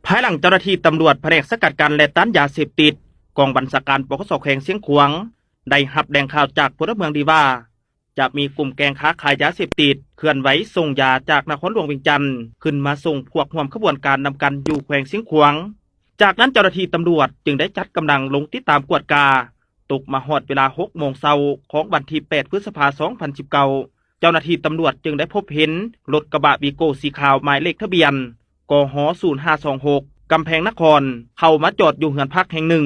ພາຍຫຼັງເຈົ້າໜ້າທີ່ຕຳຫຼວດພະແນກສະກັດກັ້ນ ແລະ ຕ້ານຢາເສບຕິດ ກອງບັນຊາການ ປກສ ແຂວງຊຽງຂວາງ ໄດ້ຮັບແຈ້ງຂ່າວຈາກພົນລະເມືອງດີວ່າ ຈະມີກຸ່ມແກ້ງຄ້າຂາຍຢາເສບຕິດ ເຄື່ອນໄຫວສົ່ງຢາຈາກນະຄອນຫຼວງວຽງຈັນ ຂຶ້ນມາສົ່ງພວກຮ່ວມຂະບວນການນຳກັນຢູ່ແຂວງຊຽງຂວາງ. ຈາກນັ້ນເຈົ້າໜ້າທີ່ຕຳຫຼວດຈຶ່ງໄດ້ຈັດກຳລັງລົງຕິດຕາມກວດກາ ຕົກມາຮອດເວລາຫົກໂມງເຊົ້າຂອງວັນທີແປດ ພຶດສະພາ ສອງພັນສິບເກົ້າ ເຈົ້າໜ້າທີ່ຕຳຫຼວດຈຶ່ງໄດ້ພົບເຫັນລົດກະບະວີໂກ້ສີຂາວ ໝາຍເລກທະບຽນ ກຫ ສູນຫ້າສອງຫົກ ກຳແພງນະຄອນ ເຂົ້າມາຈອດຢູ່ເຮືອນພັກແຫ່ງໜຶ່ງ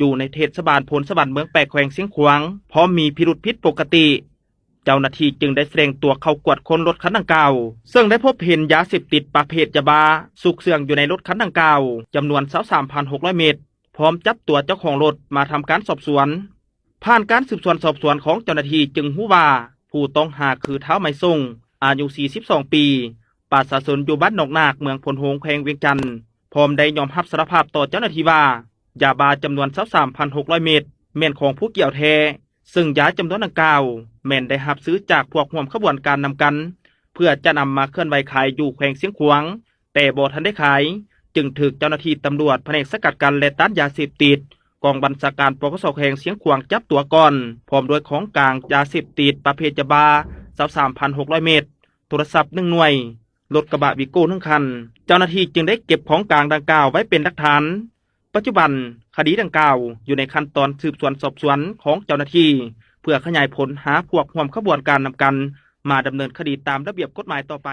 ຢູ່ໃນເທດສະບານໂພນສະຫວັນ ເມືອງແປກ ແຂວງຊຽງຂວາງ ພ້ອມມີພິລຸດຜິດປົກກະຕິ. ເຈົ້າໜ້າທີ່ຈຶ່ງໄດ້ສະແດງຕົວເຂົ້າກວດຄົ້ນລົດຄັນດັ່ງກ່າວ ເຊິ່ງໄດ້ພົບເຫັນຢາເສບຕິດປະເພດຢາບ້າ ຊຸກເຊື່ອງຢູ່ໃນລົດຄັນດັ່ງກ່າວ ຈຳນວນ ຊາວສາມພັນຫົກຮ້ອຍເມັດ ພ້ອມຈັບຕົວເຈົ້າຂອງລົດມາທຳການສອບສວນ. ຜ່ານການສືບສວນສອບສວນຂອງເຈົ້າໜ້າທີ່ຈຶ່ງຮູ້ວ່າ ຜູ້ຕ້ອງຫາຄືທ້າວ ໄມສົງ ອາຍຸສີ່ສິບສອງປີ ປະຊາຊົນຢູ່ບ້ານໜອງນາກ ເມືອງໂພນໂຮງ ແຂວງວຽງຈັນ ພ້ອມໄດ້ຍອມຮັບສາລະພາບຕໍ່ເຈົ້າໜ້າທີ່ວ່າ ຢາບ້າຈຳນວນ ຊາວສາມພັນຫົກຮ້ອຍເມັດ ແມ່ນຂອງຜູ້ກ່ຽວແທ້ ເຊິ່ງຢາຈຳນວນດັ່ງກ່າວ ແມ່ນໄດ້ຮັບຊື້ຈາກພວກຮ່ວມຂະບວນການນຳກັນ ເພື່ອຈະນຳມາເຄື່ອນໄຫວຂາຍຢູ່ແຂວງຊຽງຂວາງ ແຕ່ບໍ່ທັນໄດ້ຂາຍ ຈຶ່ງຖືກເຈົ້າໜ້າທີ່ຕຳຫຼວດພະແນກສະກັດກັ້ນ ແລະ ຕ້ານຢາເສບຕິດ ກອງບັນຊາການ ປກສ ແຂວງຊຽງຂວາງ ຈັບຕົວກ່ອນ ພ້ອມດ້ວຍຂອງກາງຢາເສບຕິດປະເພດຢາບ້າ ຊາວສາມພັນຫົກຮ້ອຍເມັດ, ໂທລະສັບໜຶ່ງໜ່ວຍ, ລົດກະບະວີໂກ້ໜຶ່ງຄັນ. ເຈົ້າໜ້າທີ່ຈຶ່ງໄດ້ເກັບຂອງກາງດັ່ງກ່າວໄວ້ເປັນຫຼັກຖານ. ປັດຈຸບັນຄະດີດັ່ງກ່າວຢູ່ໃນຂັ້ນຕອນສືບສວນສອບສວນຂອງເຈົ້າໜ້າທີ່ ເພື່ອຂະຫຍາຍຜົນຫາພວກຮ່ວມຂະບວນການນຳກັນ ມາດຳເນີນຄະດີຕາມລະບຽບກົດໝາຍຕໍ່ໄປ.